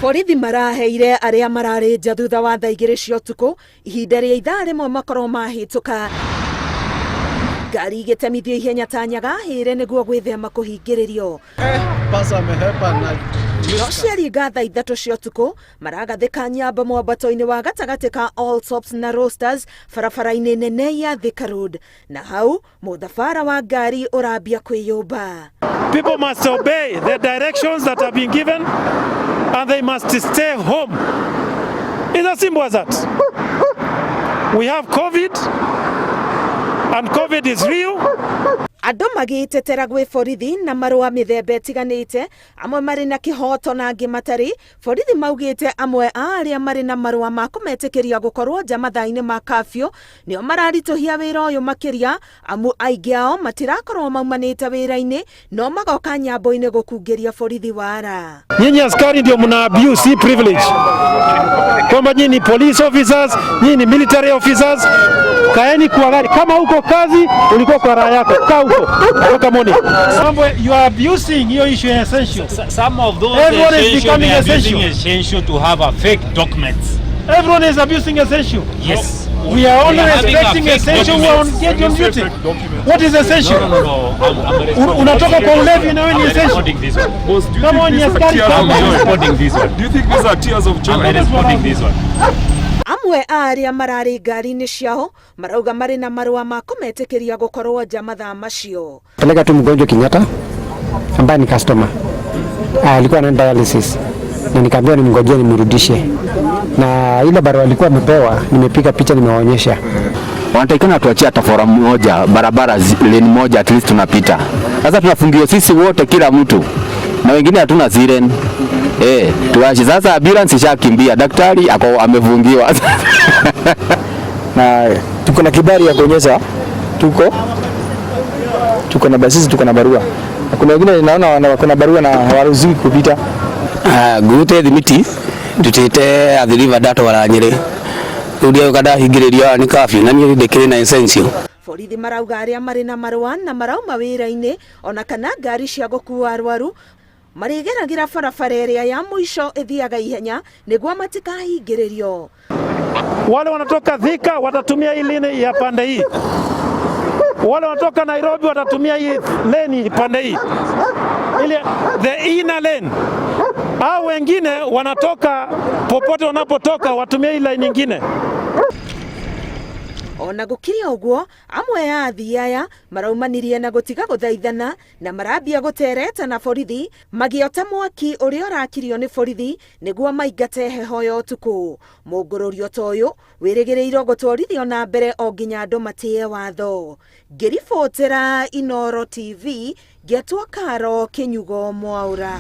Borithi maraheire arĩa mararĩ nja thutha wa thaa 2 cia ũtukũ ihinda rĩa ithaa rĩmwe makorwo mahĩtũka. Ngari igĩtemithio ihenya ta nyaga hĩre nĩguo gwĩthema kũhingĩrĩrio. No ciaringa thaa 3 cia ũtukũ maragathĩka nyamba mwambato-inĩ wa gatagatĩ ka Allsops na Roasters barabara-inĩ nene ya Thika Road, na hau mũthabara wa ngari ũrambia kwĩyũmba. People must obey the directions that have been given and they must stay home. It's as simple as that. We have COVID and COVID is real. Andũ magĩtetera gwĩ borithi na marũa mĩthemba ĩtiganĩte, amwe marĩ na kĩhoto na angĩ matarĩ. Borithi maugĩte amwe a arĩa marĩ na marũa ma kũmetĩkĩria gũkorwo nja mathaa-inĩ ma kafyu nĩo mararitũhia wĩra ũyũ makĩria, amu aingĩ ao matirakorwo maumanĩte wĩra-inĩ no magoka nyambo-inĩ gũkungĩria borithi wara. Nyinyi askari ndio mna abuse hii privilege kwamba nyinyi ni police officers, nyinyi ni military officers. Kaeni kwa gari, kama uko kazi ulikuwa kwa raha yako, kaa huko toka morning. Mambo you are abusing hiyo issue ya essential. Some of those Everyone is essential, becoming they are abusing essential. essential to have a fake documents. Everyone is abusing essential. Yes. We are only We are having a respecting fake essential who are on documents. get on duty. What is essential? No, no, no. I'm Unatoka kwa ulevi na wewe ni I'm essential. recording this one. Boss, do you Come think on, these are askari, tears come of on. I'm joy? recording this one. Do you think these are tears of joy? I'm recording this one. Amwe a arĩa mararĩ ngari-inĩ ciao marauga marĩ na marũa ma kũmetĩkĩria gũkorwo nja mathaa macio. Peleka tu mgonjwa Kenyatta ambaye ni customer. Alikuwa anaenda dialysis na nikaambiwa nimngojee nimrudishe, na ile barua alikuwa amepewa, nimepiga picha nimewaonyesha. Wanatakikana tuachie hata forum moja barabara lane moja at least tunapita. Sasa tunafungiwa sisi wote, kila mtu na wengine hatuna siren. Tuache sasa, ambulance ishakimbia, daktari ako amefungiwa. Na tuko na kibali ya kuonyesha tuko na basisi, tuko na barua. Na kuna wengine naona wako na barua na hawaruhusiwi kupita. Ngurute thimiti ndutite Athi River ndatwara Nyeri riu ndiauka ndahingĩrĩrio haha nĩ curfew na niĩ ndĩkĩrĩ na essential. Borithi marauga arĩa marĩ na marũa na marauma wĩra-inĩ ona kana ngari cia gũkua arwaru marĩgeragĩra barabara ĩrĩa ya mũico ĩthiaga ihenya nĩguo matikahingĩrĩrio. Wale wanatoka Thika watatumia hii lane ya pande hii, wale wanatoka Nairobi watatumia hii lane pande hii, ile the inner lane. Au wengine wanatoka popote wanapotoka watumie hii line nyingine. Ona gũkĩrĩ ũguo, amwe a athii aya maraumanirie na gũtiga gũthaithana na marambia gũtereta na borithi magĩota mwaki ũrĩa ũrakirio nĩ borithi nĩguo maingate heho ya ũtukũ. Mũngũrũrio ta ũyũ wĩrĩgĩrĩirwo gũtwarithio na mbere o nginya andũ matĩe watho. Ngĩribotera Inooro TV, ngĩetwo Karo Kĩnyugo Mwaũra.